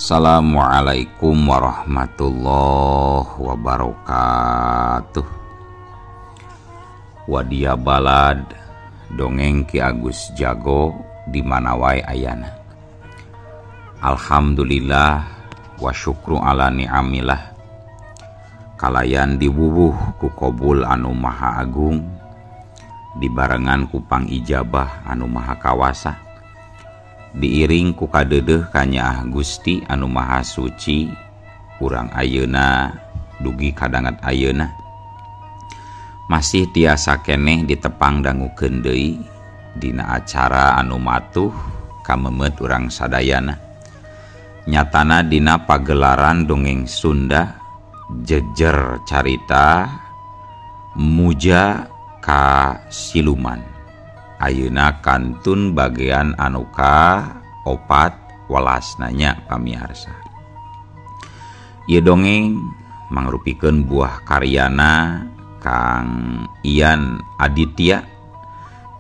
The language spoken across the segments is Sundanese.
Assalamualaikum warahmatullahi wabarakatuh. Wadia balad dongeng Ki Agus Jago di mana wae ayana. Alhamdulillah wa syukru ala ni'amillah. Kalayan diwuwuh ku kobul anu maha agung, dibarengan ku pangijabah anu maha kawasa, diiring ku kadeudeuh kanyaah Gusti anu maha suci urang ayeuna dugi kadangat ayeuna masih tiasa keneh ditepang dangukeun deui dina acara anu matuh kamemet urang sadayana, nyatana dina pagelaran dongeng Sunda jejer carita Muja ka Siluman. Ayeuna kantun bagian anu ka 14 nanya pamiarsa. Ieu dongeng mangrupikeun buah karyana Kang Ian Aditya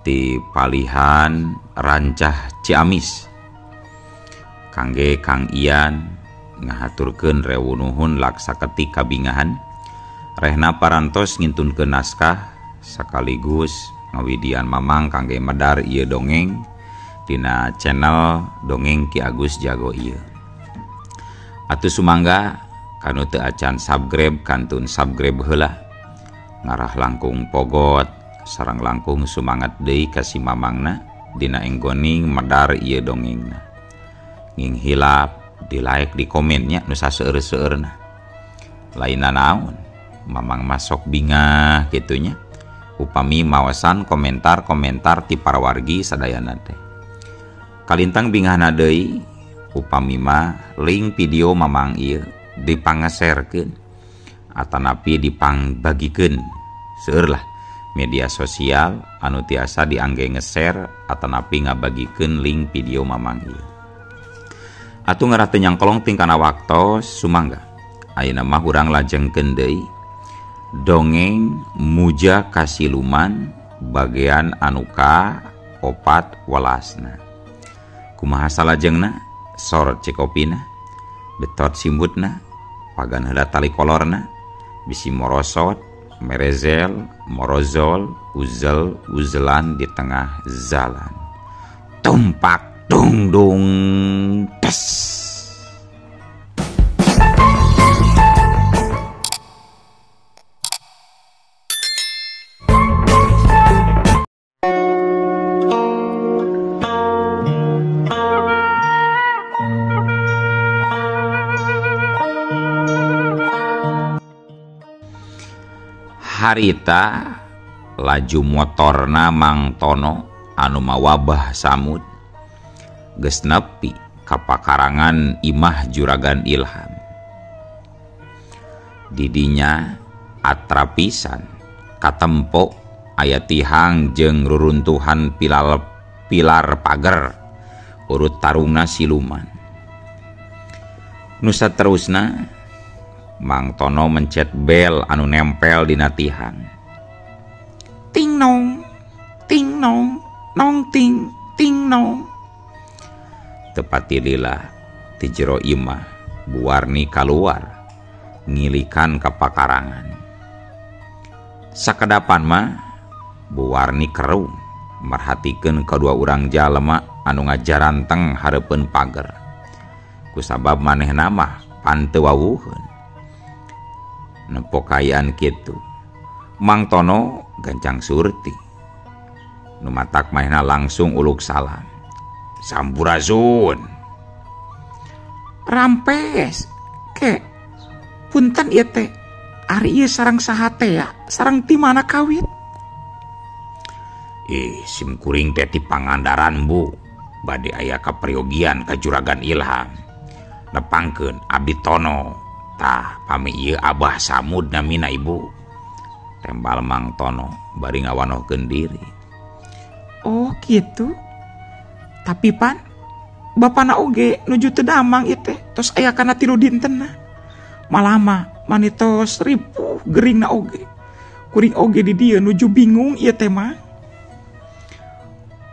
ti Palihan Rancah Ciamis. Kangge Kang Ian ngahaturkeun rewu nuhun laksa ketik kabingahan rehna parantos ngintunkeun naskah sekaligus ngawidian mamang kangge medar ieu dongeng dina channel Dongeng Ki Agus Jago ieu. Atuh sumangga kanu teu acan subscribe kantun subscribe heula, ngarah langkung pogot sareng langkung sumangat deui ka si mamangna dina enggoning medar ieu dongengna. Nging hilap di like di komennya nu saseueur-seueurna. Lainna naon mamang masok bingah kitunya upami mawasan komentar-komentar ti para wargi sadayana teh. Kalintang bingahna deui upami mah link video mamang ieu dipangaserkeun atanapi dipangbagikeun seueur lah media sosial anu tiasa diangge nge-share atanapi ngabagikeun link video mamang ieu. Atuh ngarah teu nyangkolong tingkana waktos sumangga. Ayeuna mah urang lajengkeun deui dongeng Muja ka Siluman bagian anu ka 14. Kumaha salajengna? Sor cikopina, betot simbutna, pagan heula tali kolorna, bisi morosot, merezel, morozol, uzel, uzelan di tengah jalan. Tumpak dung dung tes. Harita laju motorna Mang Tono anu mawabah Samud geus nepi ka pakarangan imah Juragan Ilham. Didinya atrapisan katempo aya tihang jeung ruruntuhan pilar pager urut tarungna siluman. Nu saterusna Mang Tono mencet bel anu nempel dina tihang. Ting nong, nong ting, ting nong. Tepati lila ti jero imah Bu Warni kaluar ngilikan ka pakarangan. Sakedapan mah Bu Warni kerung merhatikeun kadua urang jalema anu ngajaranteng hareupeun pager. Kusabab manehna mah pan teu wawuheun. Nempo kaayaan kitu Mang Tono gancang surti. Nu matak manehna langsung uluk salam. Sampurasun. Rampes ke punten ieu teh. Ari ieu sareng saha teh ya? Sareng ti mana kawit? Sim kuring teh ti Pangandaran Bu. Bade aya kaperyogian ka Juragan Ilham. Nepangkeun abdi Tono. Tah pami ieu Abah Samud namina ibu. Tembal Mang Tono bari ngawanohkeun diri. Oh kitu. Tapi pan bapana oge nuju teu damang ieu teh tos aya kana 3 dintenna. Malah mah manitos ripuh geringna oge. Kuring oge di dieu nuju bingung ieu teh mah.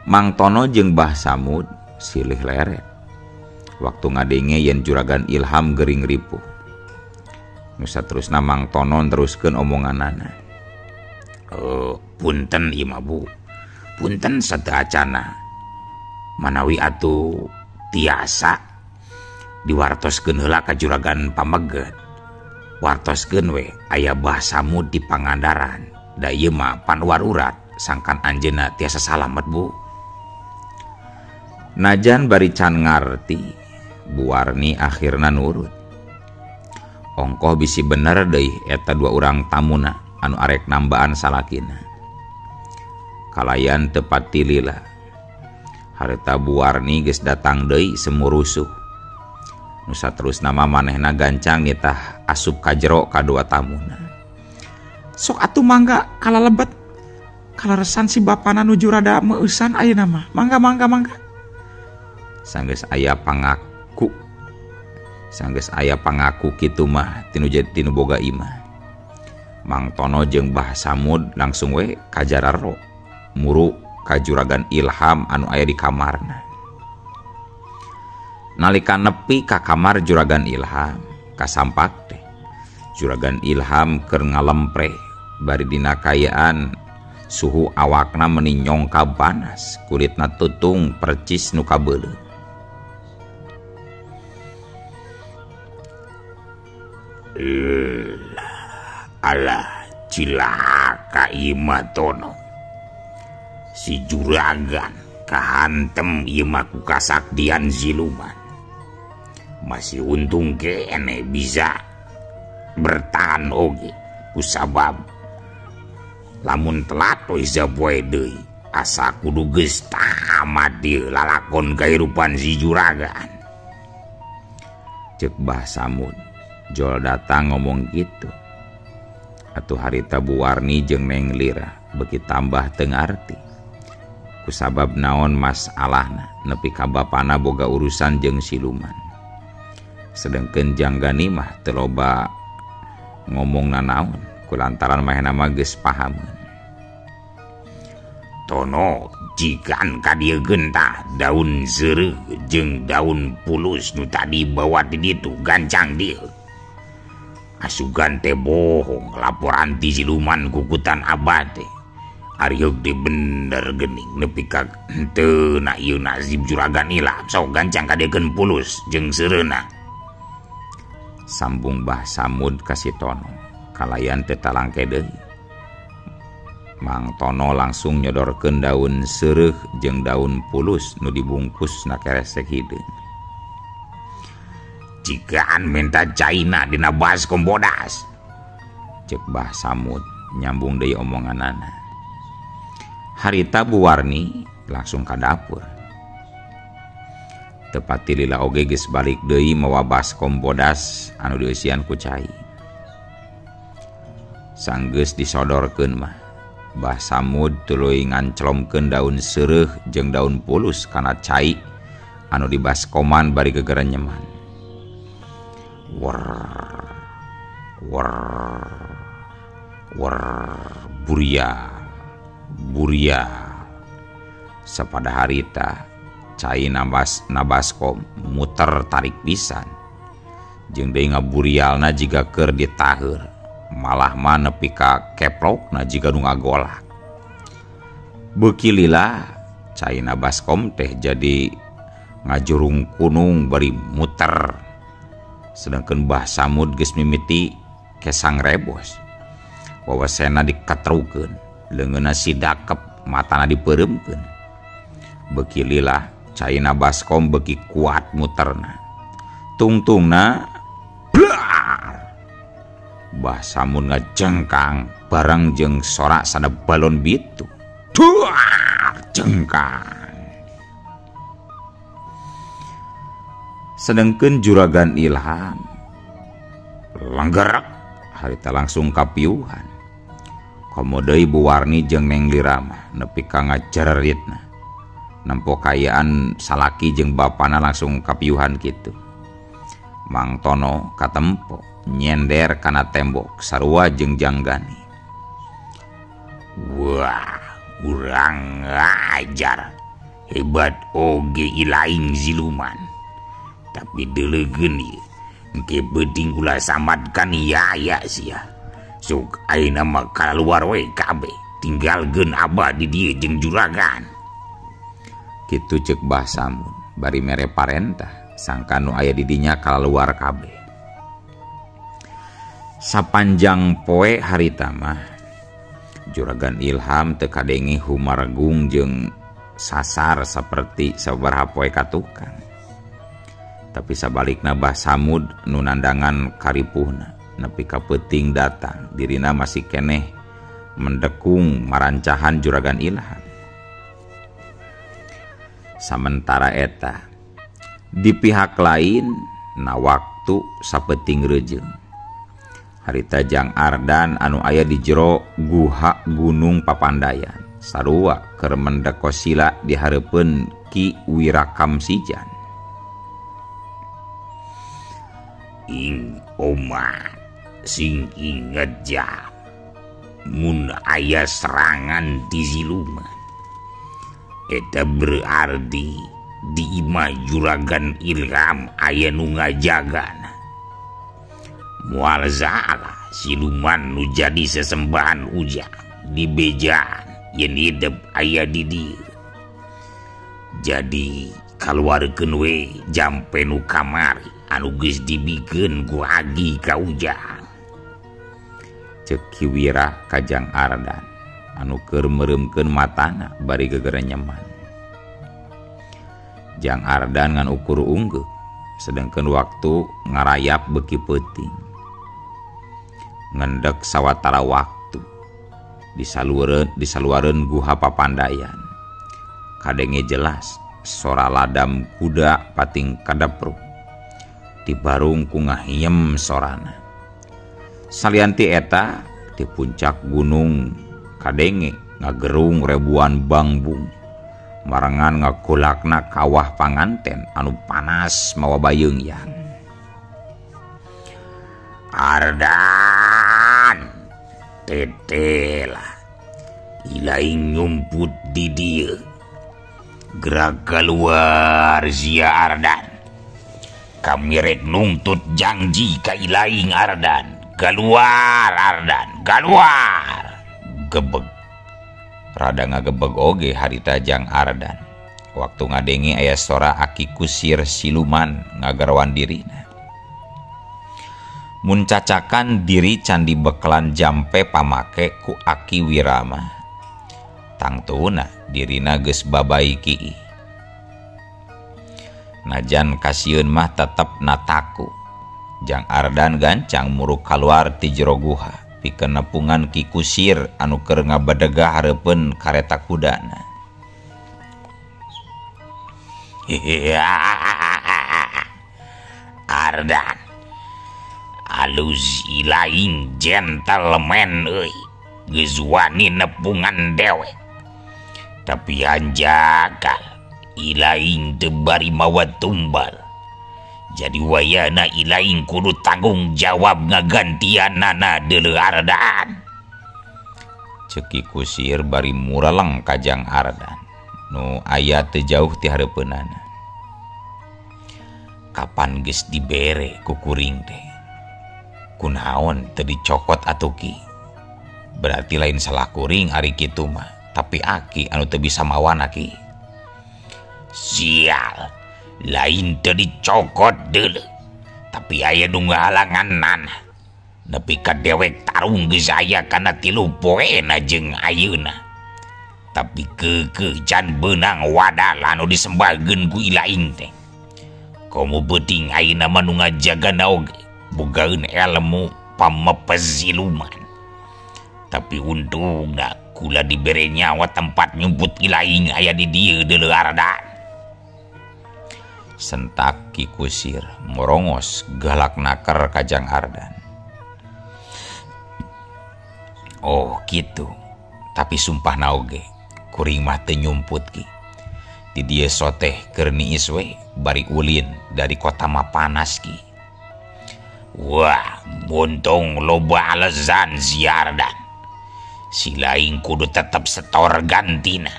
Mang Tono jeung Bah Samud silih leret. Waktu ngadenge yen Juragan Ilham gering ripuh. Nu saterusna Mang Tono neruskeun omonganana. Punten ieu mah Bu. Punten sateuacana. Manawi atuh tiasa diwartoskeun heula ka Juragan Pameget. Wartoskeun we aya Bah Samud di Pangandaran. Da ieu mah panwar urat sangkan anjeunna tiasa salamet Bu. Najan bari can ngarti, Bu Warni akhirna nurut. Ongkoh bisi bener deui eta dua urang tamuna anu arek nambaan salakina. Kalayan teu pati lila. Harita Bu Warni geus datang deui semurusuh. Nu saterusna mah manehna gancang nitah asup ka jero kadua tamuna. Sok atuh mangga kalalebet. Kaleresan si bapana nuju rada meueusan ayeuna mah. Mangga mangga mangga. Sanggeus aya pangaku. Sanggeus aya pangaku kitu mah tinu tinu boga imah. Mang Tono jeung Bah Samud langsung we ka jararo muru ka Juragan Ilham anu aya di kamarna. Nalika nepi ka kamar Juragan Ilham kasampak teh Juragan Ilham keur ngalempreh bari dina kayaan suhu awakna meni nyongka panas, kulitna tutung percis nu kabeuleut. Alah cilaka ieu mah Tono. Si juragan kahantem ieu mah ku kasaktian siluman. Masih untung kene bisa bertahan oge kusabab lamun telat we sapoe deui asa kudu geus tamat ieu lalakon kahirupan si juragan. Ceuk Bah Samud jol datang ngomong gitu. Atuh harita Bu Warni jeung Neng Lira beuki tambah teu ngarti. Kusabab naon masalahna nepi ka bapana boga urusan jeung siluman. Sedengkeun Janggani mah teu loba ngomong nanaon kulantaran manehna mah geus pahameun. Tono jikan ka dieu gentah daun seureuh jeung daun pulus nu tadi bawa ti ditu gancang dieu. Asugan teh bohong laporan ti siluman kukutan abah teh. Ari heug teh bener geuning nepi ka henteu na ieu nasib juragan Ilham sok gancang ka dieukeun pulus jeung seureuna. Sambung Bah Samud ka si Tono kalayan teu talangke deui. Mang Tono langsung nyodorkeun daun seureuh jeung daun pulus nu dibungkus na keresek hideung. Jikaan minta caina dina baskom bodas. Ceuk Bah Samud nyambung deui omonganana. Harita Bu Warni langsung ka dapur. Teu pati lila oge geus balik deui mawa baskom bodas anu dieusian ku cai. Sanggeus disodorkeun mah Bah Samud tuluy nganclomkeun daun seureuh jeung daun pulus kana cai anu dibaskoman bari gegerenyeman. Wer wer wer buria buria. Sapada harita cai nabaskom muter tarik pisan jeung deui ngaburialna jiga keur ditaheur. Malah mah nepi ka keplokna jiga nu ngagolak. Beuki lila cai nabaskom teh jadi ngajurung kunung bari muter. Sedangkan Bah Samud geus mimiti kesang rebos. Wawasena dikatrukeun, leungeunna sidakep, matana dipeureumkeun. Beuki lila cai nabaskom beuki kuat muterna. Tungtungna blar. Bah Samud ngajengkang bareng jeung sorak sana balon bitu. Duar jengkang. Sedengkeun Juragan Ilham langgerak harita langsung kapiuhan. Komo deui Bu Warni jeung Neng Lira mah nepi ka ngajareritna. Nempo kayaan salaki jeung bapana langsung kapiuhan kitu. Mang Tono katempo nyender kana tembok sarua jeung Janggani. Wah, urang ngajar. Hebat oge ilaing siluman. Tapi deuleugeun ieu engke beuting ulah samad kan yaya sia. Sok ayeuna mah kaluar we kabeh, tinggalkeun abah di dieu jeung juragan. Kitu ceuk Bah Samud bari mere parentah sangka nu aya di dinya kaluar kabeh. Sapanjang poe harita mah Juragan Ilham teu kadenge humargung jeung sasar saperti sabaraha poe katukang. Tapi sabalikna Bah Samud nu nandangan karipuhna nepi ka peuting datang dirina masih keneh mendekung marancahan Juragan Ilham. Samentara eta di pihak lain na waktu sapeuting reujeung harita Jang Ardan anu aya di jero guha Gunung Papandayan sarua keur mendek kosila di hareupeun Ki Wirakamsijan. Ing oma sing inget ja mun aya serangan di siluman eta berarti di imah Juragan Ilham aya nu ngajagana. Moal salah siluman nu jadi sesembahan ujang di bejaan yen hidup aya di dieu. Jadi kaluarkeun we jampe nu kamari anu geus dibikeun ku Agi ka ujang. Ceuk Ki Wira ka Jang Ardan anu keur meureumkeun matana bari gegerenyeman. Jang Ardan ngan ukur unggeuk sedengkeun waktu ngarayap beuki peuting. Ngendek sawatara waktu disaluareun guha Papandayan. Kadenge jelas sora ladam kuda pating kadepruk. Dibarung ku ngahiem sorana. Salian ti eta di puncak gunung kadenge ngagerung ribuan bangbung. Marengan ngagolakna kawah panganten anu panas mawa bayeung-yang. Ardan tetela ilaing nyumput di dieu. Gerak keluar sia Ardan. Kami rek nungtut janji ka ilaing Ardan. Keluar Ardan, keluar. Gebeg. Rada ngagebeg oge harita Jang Ardan. Waktu ngadenge aya sora aki kusir siluman ngagarawan dirina. Mun cacakan diri can dibekelan jampe pamake ku Aki Wirama. Tangtuna dirina geus babaiki. Najan kasieun mah tetep nataku. Jang Ardan gancang muruk kaluar ti jero guha pikeun nepungan Ki Kusir anu keur ngabadegah hareupeun kareta kudana. Ardan alus ilaing gentleman euy geus wani nepungan dewek. Tapi hanjakal ilaing teu bari mawa tumbal. Jadi wayana ilaing kudu tanggung jawab ngagantianana deuleu Ardan. Ceuk Ki Kusir bari mureleng ka Jang Ardan nu aya teu jauh ti hareupeunana. Kapan geus dibere ku kuring teh? Kunaon teu dicokot atuh Ki? Berarti lain salah kuring ari kitu mah, tapi aki anu teu bisa mawana Ki. Sial, lain teu dicokot deuleu, tapi aya nu ngahalangan nana. Nepi ka dewek tarung geus aya kana 3 poena jeung ayeuna. Tapi keukeuh can beunang wadal anu disembahkeun ku ilaing teh. Komo beuting ayeuna mah nu ngajagana oge bogaeun elmu pamepes siluman. Tapi untungna kula dibere nyawa tempat nyumput ilaing aya di dieu deuleu Ardan. Sentak Ki Kusir morongos galak naker ka Jang Ardan. Oh gitu, tapi sumpah naoge kuring mah teu nyumput Ki. Di dieu soteh keur niis we bari ulin dari kota mah panas Ki. Wah, buntung loba alasan si Ardan. Si lain kudu tetep setor gantina.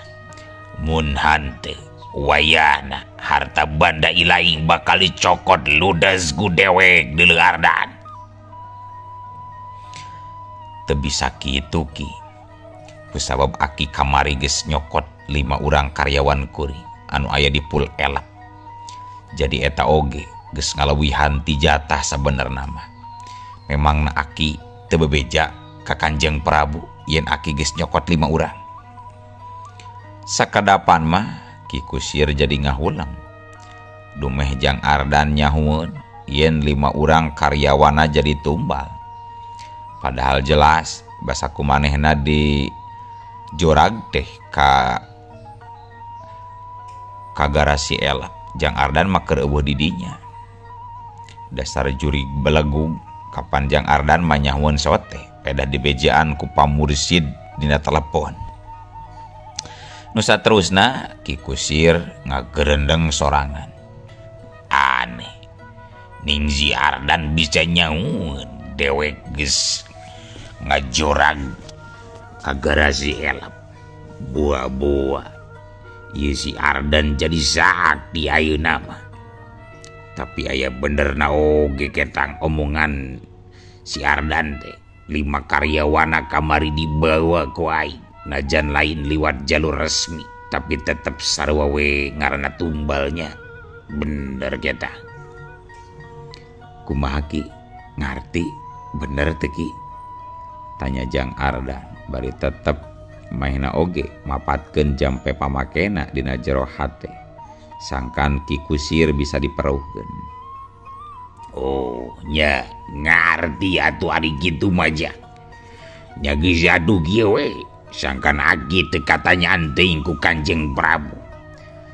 Mun hante Wayahna harta banda ilaing bakal dicokot ludes ku dewek deuleu Ardan. Teu bisa kitu Ki. Kusabab aki kamari geus nyokot 5 urang karyawan kuring anu aya di Pul Elap. Jadi eta oge geus ngalewihan ti jatah sabenerna mah. Memangna aki teu bebeja ka Kanjeng Prabu yen aki geus nyokot 5 urang. Sakadapan mah Ki Kusir jadi ngahulang. Dumeh Jang Ardan nyahueun yen 5 urang karyawana jadi tumbal. Padahal jelas basa kumanehna di jorag teh ka garasi Elap. Jang Ardan mah keur eueuh di dinya. Dasar jurig belegug kapan Jang Ardan mah nyahueun sote pedah dibejaan ku pamursid dina telepon. Nu saterusna Ki Kusir ngagerendeng sorangan. Aneh, ning si Ardan bisa nyahueun dewek geus ngajorag ka garasi Elap. Buah-buah ieu si Ardan jadi sakti ayeuna mah. Tapi aya benerna oge ketang omongan si Ardan teh. 5 karyawana kamari dibawa ku aing. Najan lain liwat jalur resmi, tapi tetep sarua we ngaranna tumbalnya. Bener kita. Kumaha Ki? Ngarti? Bener teu Ki? Tanya Jang Ardan bari tetep mahna oge mapatkeun jampe pamakena dina jero hate. Sangkan Ki Kusir bisa diperuhkeun. Oh nya ngarti atuh ari kitu mah ja. Nya geus atuh kieu we. Sangkan aki teu katanyaan teuing ku Kanjeng Prabu.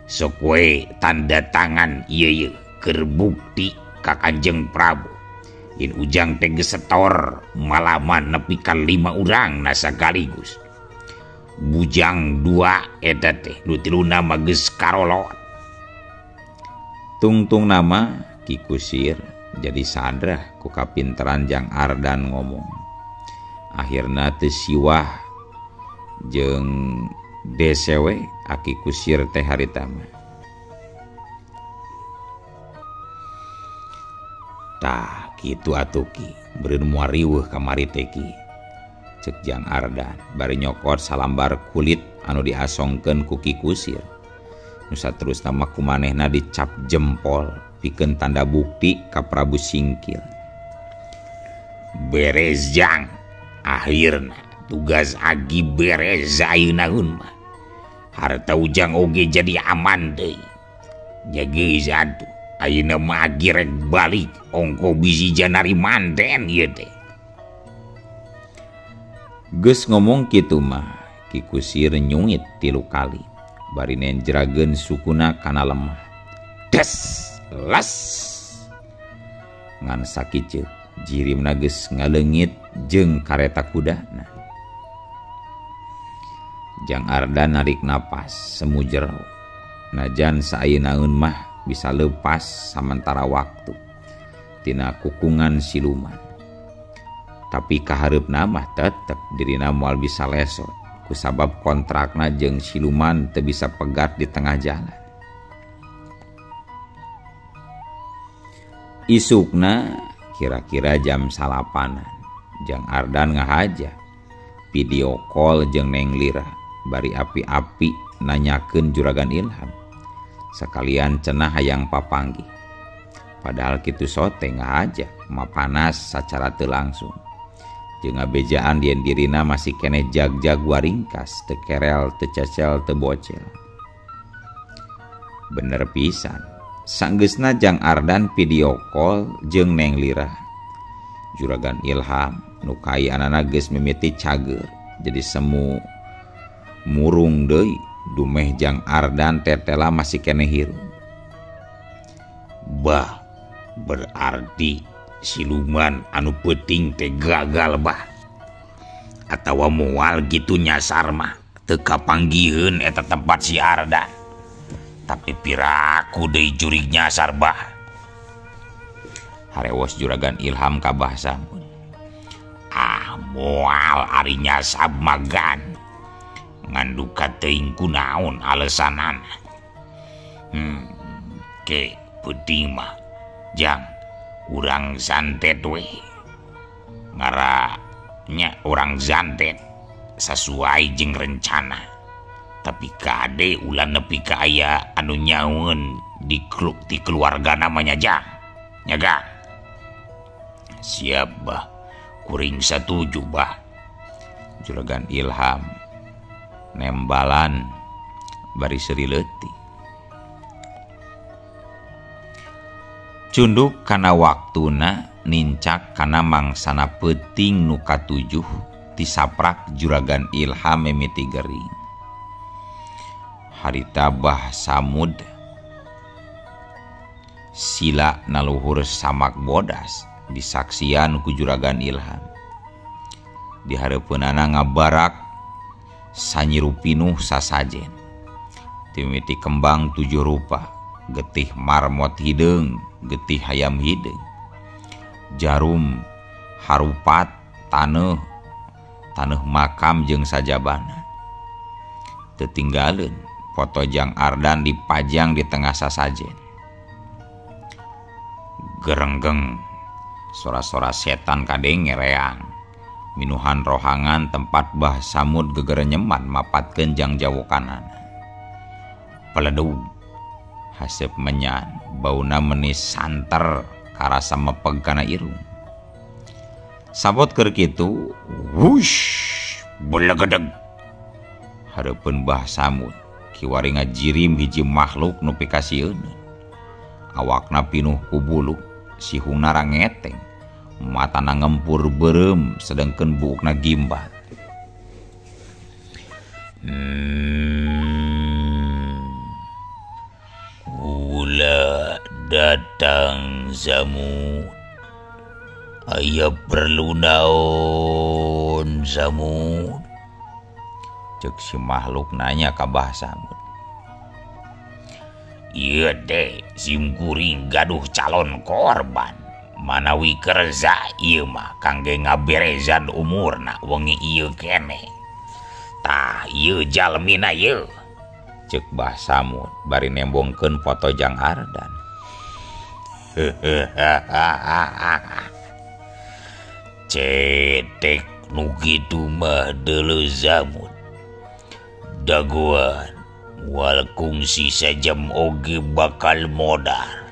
Sok we tanda tangan ieu ye keur bukti ka Kanjeng Prabu. Yen ujang teh geus setor malaman nepi ka 5 urang na sakaligus. Bujang 2 eta teh nu 3 mah geus karolot. Tungtung nama Ki Kusir jadi sadrah ku kapinteran Jang Ardan ngomong. Akhirna teu siwah jeung DCW Aki Kusir teh harita mah. Tah kitu atuh Ki, beureun moal riweuh kamari teh Ki. Cek Jang Ardan bari nyokot salambar kulit anu diasongkeun ku Ki Kusir. Nu saterusna mah kumanehna dicap jempol pikeun tanda bukti ka Prabu Singkil. Beres Jang, akhirna tugas agi beres ayeuna mah. Harta ujang oge jadi aman deui. Nya geus atuh, ayeuna mah agi rek balik ongko bisi janari manten ieu teh. Geus ngomong kitu mah Ki Kusir nyungit 3 kali bari nenjrageun sukuna kana lemah. Des las ngan sakieu jirimna geus ngaleungit jeung kareta kudana. Jang Ardan narik napas semu jero. Najan saayeunaeun mah bisa lepas samantara waktu tina kukungan siluman. Tapi kahareupna mah tetep dirina moal bisa lesot kusabab kontrakna jeung siluman teu bisa pegat di tengah jalan. Isukna kira-kira jam 9-an Jang Ardan ngahaja video call jeung Neng Lira bari api-api nanyakeun Juragan Ilham. Sekalian cenah hayang papanggih. Padahal kitu sote ngahaja mapanas sacara teu langsung. Jeung ngabejaan yen dirina masih keneh jag-jag waringkas, teu kerel, teu cecel, teu bocel. Bener pisan. Sanggeusna Jang Ardan video call jeung Neng Lira. Juragan Ilham nu kaayaanana geus mimiti cager, jadi semu murung deui dumeh Jang Ardan tetela masih keneh hirup. Bah, berarti siluman anu peuting teh gagal bah. Atawa moal gitu nyasar mah teu kapanggieun eta tempat si Ardan. Tapi piraku deui jurig nyasar bah. Harewos Juragan Ilham ka Bah Samun. Ah, moal ari nyasab magan. Nganduka teuing kunaon alesanana. Ke peuting mah jang urang santet we. Ngaranya urang santet sasuai jeung rencana. Tapi kade ulah nepi ka aya anu nyaun di keluarga namanya jang. Nya Gang. Siap bah, kuring satuju bah. Juragan Ilham nembalan bari seuri leutik. Cunduk kana waktuna nincak kana mangsana peuting nu katujuh tisaprak Juragan Ilham mimiti gering. Harita Bah Samud sila naluhur samak bodas disaksian ku Juragan Ilham. Dihareupeunana ngabarak sanyiru pinuh sasajen. Timiti kembang 7 rupa, getih marmot hideung, getih hayam hideung, jarum harupat, taneuh taneuh makam jeung sajabana. Teu tinggaleun foto Jang Ardan dipajang di tengah sasajen. Gerenggeng sora-sora setan kadenge reang. Minuhan rohangan tempat Bah Samud gegerenyeman mapatkeun jang jawokanana. Peledug haseup menyan, bauna menis santer karasa mepeg kana irung. Sabot keur kitu, wush, belegedeg. Hareupeun Bah Samud kiwari ngajirim hiji makhluk nu pikasieun. Awakna pinuh ku bulu, sihungna rangeteng, matana ngempur beureum sedengkeun buukna gimbat. Kula datang Samud, aya perlu naon Samud? Ceuk si makhluk nanya ka Bah Samud. Ieu teh sim kuring gaduh calon korban. Manawi kerja ieu mah kangge ngaberezan umurna wengi ieu keneh. Tah ieu jalmina ieu. Ceuk Bah Samud bari nembongkeun foto Jang Ardan. Cetek nu kitu mah deuleu Samud. Dagoan moal kungsi sajam oge bakal modar.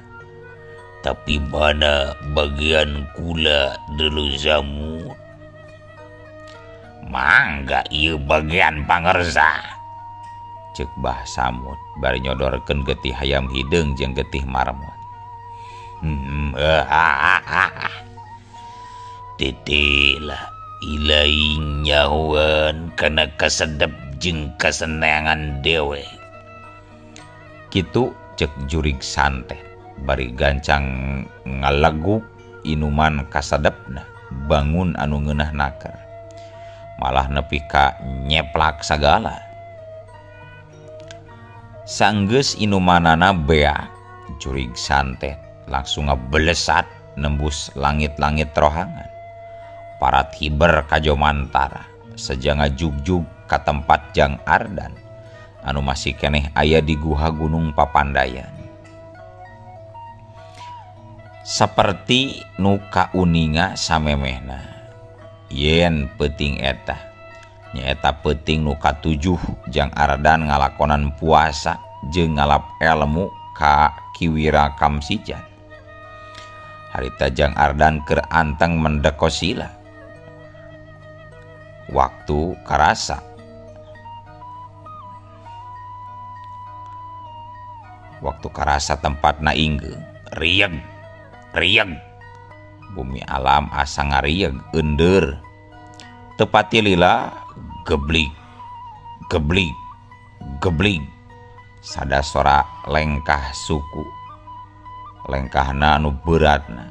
Tapi mana bagian kula deuleu Samud? Mangga ieu bagian pangersa. Ceuk Bah Samud bari nyodorkeun getih hayam hideung jeung getih marmot. Titilah ilaing nyahoan kana kasedep jeung kasenangan dewe. Kitu cek jurig santet bari gancang ngalegup inuman kasadepna bangun anu ngeunah naker. Malah nepi ka nyeplak sagala. Sanggeus inumanana beak, jurig santet langsung ngebelesat nembus langit-langit rohangan. Parat hiber kajomantara seja ngajugjug ka tempat Jang Ardan anu masih keneh aya di guha Gunung Papandayan. Saperti nu kauninga samemehna yen peuting eta nyaeta peuting nu katujuh Jang Ardan ngalakonan puasa jeung ngalap elmu ka Kiwira Kamsijan. Harita Jang Ardan keur anteng mendeko sila. Waktu karasa tempatna inggeuh rieg rieg bumi alam asa ngarieg eundeur tepati lila geblig geblig geblig sada sora lengkah suku lengkahna anu beratna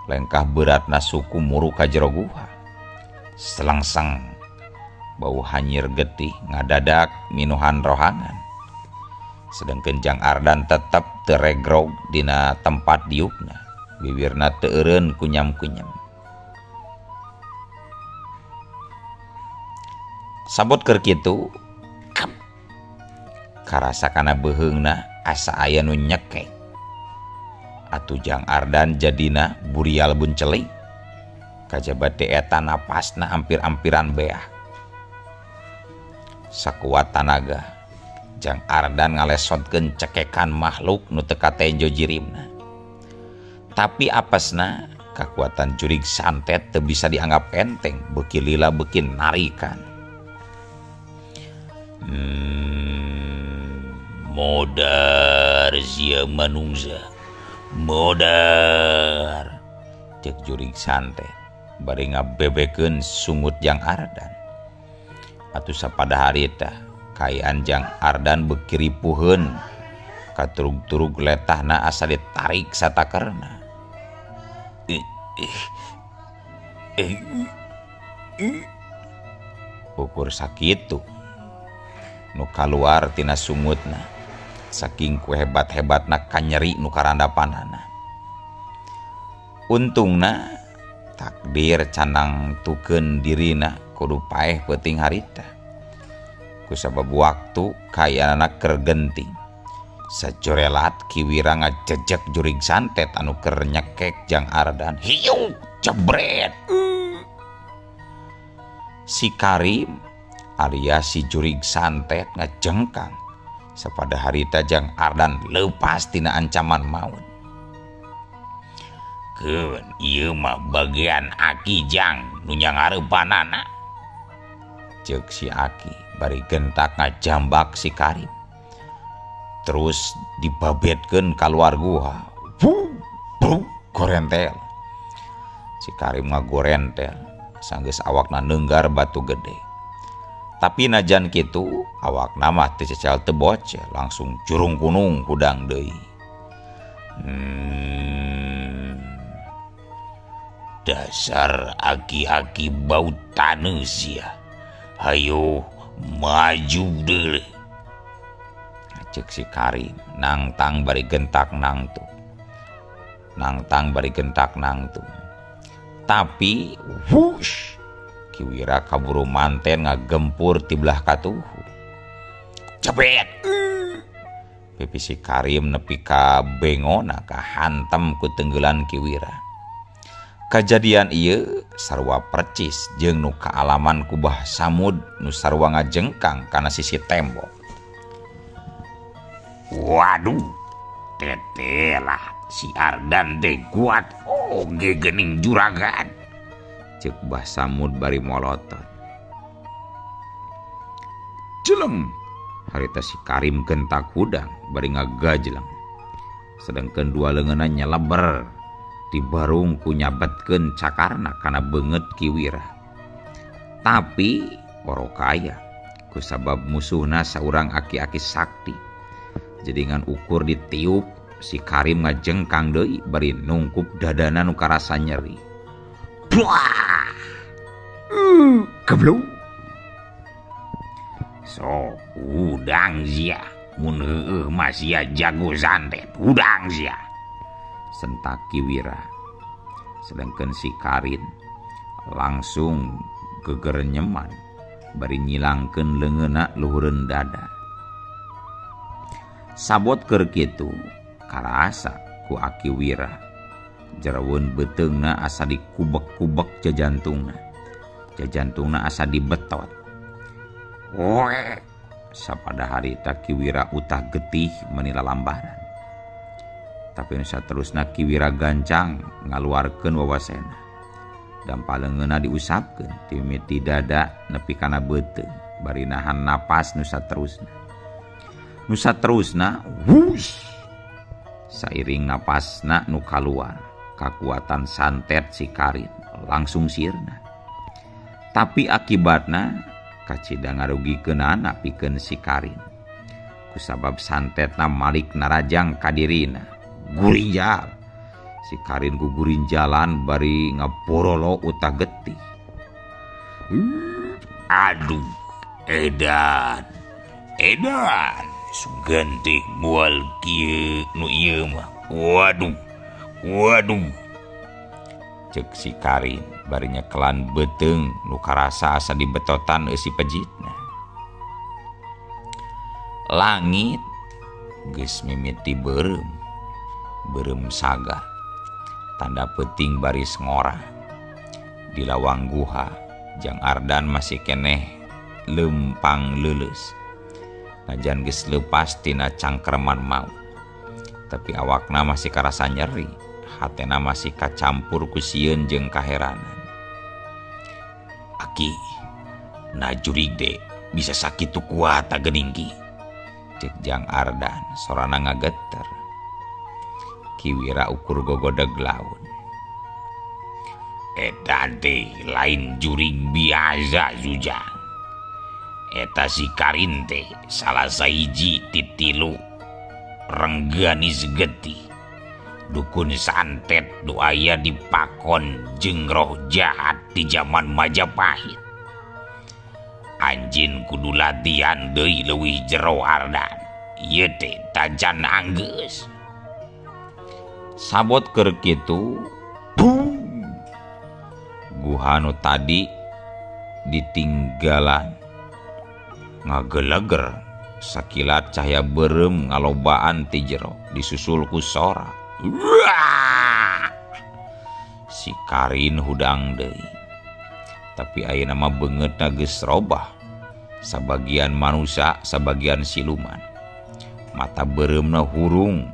lengkah beratna suku muru ka jero guha. Selengseng bau hanyir getih ngadadak minuhan rohangan. Sedengkeun Jang Ardan tetep teu regrog dina tempat diukna, bibirna teu eureun kunyam-kunyam. Sabot keur kitu karasa kana beuheungna asa aya nu nyekek. Atuh Jang Ardan jadina burial buncelik. Kajaba teh eta napasna ampir-ampiran beah. Sakuat tanaga Jang Ardan ngalesotkeun cekekan makhluk nu teu katenjo jirimna. Tapi apesna kakuatan jurig santet teu bisa dianggap enteng, beuki lila beuki narikan. Modar sia manungsa. Modar cek jurig santet bari ngabebekeun sungut Jang Ardan. Atuh sapada harita kaayaan Jang Ardan beuki ripuheun, katurug-turug letahna asa ditarik satakerna. Ukur sakitu nu kaluar tina sungutna, saking ku hebat-hebatna kanyeri nu karandapanana. Untungna takdir canang tukeun dirina kudu paeh peuting harita. Kusabab waktu kayaanana keur genting. Sajorelat Ki Wira ngajejek jurig santet anu keur nyekek Jang Ardan. Hiu jebret. Si Karim alias si jurig santet ngajengkang. Sapada harita Jang Ardan leupas tina ancaman maut. Keun ieu mah bagian aki Jang nu nyangareupanana. Ceuk si aki bari gentak ngajambak si Karim. Terus dibabetkeun kaluar guha. Bu, bu, gorentel. Si Karim ngagorentel sanggeus awakna neunggar batu gede. Tapi najan kitu awakna mah teu cecel teu bocel, langsung jurung kunung hudang deui. Dasar aki-aki bau taneuh sia. Hayo maju deui. Cek si Karim nangtang bari gentak nangtung. Nangtang bari gentak nangtung. Tapi wush, Ki Wira kaburu manten ngagempur ti belah katuhu. Jebret. Pipi si Karim nepi ka bengona kahantem ku tenggelan Ki Wira. Kajadian ieu sarua percis jeung nu kaalaman ku Bah Samud nu sarua ngajengkang kana sisi tembok. Waduh, tetelah si Ardan teh kuat oge geuning juragan. Ceuk Bah Samud bari molotot. Jeleng, harita si Karim gentak hudang bari ngagajleng. Sedangkeun dua leungeunna nyeleber dibarung ku nyabetkeun cakarna kana beungeut Ki Wira. Tapi orokaya kusabab musuhna saurang aki-aki sakti. Jadi ngan ukur ditiup si Karim ngajengkang deui bari nungkup dadana nu karasa nyeri. Buah! Geblung. So, udang sia. Mun heueuh mah sia jago santet, udang sia. Sentak Ki Wira. Sedangkan si Karin langsung gegerenyeman bari nyilangkeun leungeunna luhureun dada. Sabot keur kitu karasa ku Aki Wira. Jeraweun beuteungna asa dikubek-kubek jajantungna. Jajantungna asa dibetot. Oe, sapada harita Ki Wira utah getih menila lambaran. Tapi nu saterusna Ki Wira gancang ngaluarkeun wawasena. Dampa leungeunna diusapkeun ti mimiti dada nepi kana beuteung bari nahan napas nu saterusna. Nu saterusna wush, sairing napasna nu kaluar kakuatan santet si Karin langsung sirna. Tapi akibatna kacida ngarugikeunana pikeun si Karin. Kusabab santetna malik narajang kadirina. Gurinjal. Si Karin gugurinjalan bari ngaborolo utah getih. Aduh, edan. Edan, sugan teh moal kieu nu ieu mah. Waduh. Waduh. Cek si Karin bari nyekelan beuteung nu karasa asa dibetotan eusi pejitna. Langit Geus mimiti beureum beureum saga tanda peuting baris ngora di lawang guha. Jang Ardan masih keneh lempang leuleus najan geus leupas tina cangkreman maut, tapi awakna masih karasa nyeri, hatena masih kacampur ku sieun jeung kaheranan. Aki, na jurig de bisa sakitu kuat geuning ki, cek Jang Ardan sorana ngageter. Ki Wira ukur gogodeg laun. Eta teh lain jurig biasa Zujang. Eta si Karin teh salah sahiji ti tilu rengganis getih. Dukun santet nu aya dipakon jeung roh jahat di zaman Majapahit. Anjin kudu latihan deui leuwih jero Ardan. Ieu teh tajan anggeus. Sabot keur kitu, guha nu tadi ditinggalan ngageleger sakilat cahaya beureum ngalobaan ti jero disusul ku sora. Wah! Si Karin hudang deui. Tapi ayeuna mah beungeutna geus robah. Sabagian manusia, sabagian siluman. Mata beureumna hurung,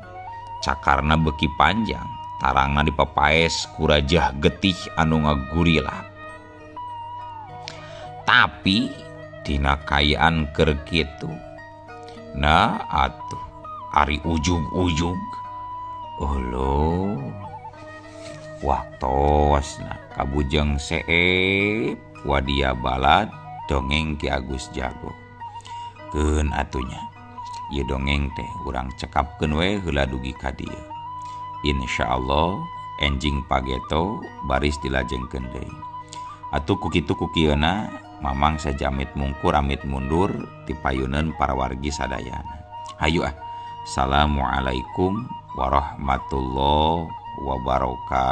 cakarna beuki panjang, tarangna dipapaes ku rajah getih anu ngagurilak. Tapi dina kayaan keur kitu, nah atuh ari ujug-ujug. Olo waktosna kabujeng seep wadia balad dongeng Ki Agus Jago. Keun atunya ieu dongeng teh urang cekapkeun we heula dugi ka dieu. Insyaallah enjing pageto baris dilajengkeun deui. Atuh ku kitu ku kieuna Mamang sajamit mungkur amit mundur ti payuneun para wargi sadayana. Hayu ah. Assalamualaikum warahmatullahi wabarakatuh.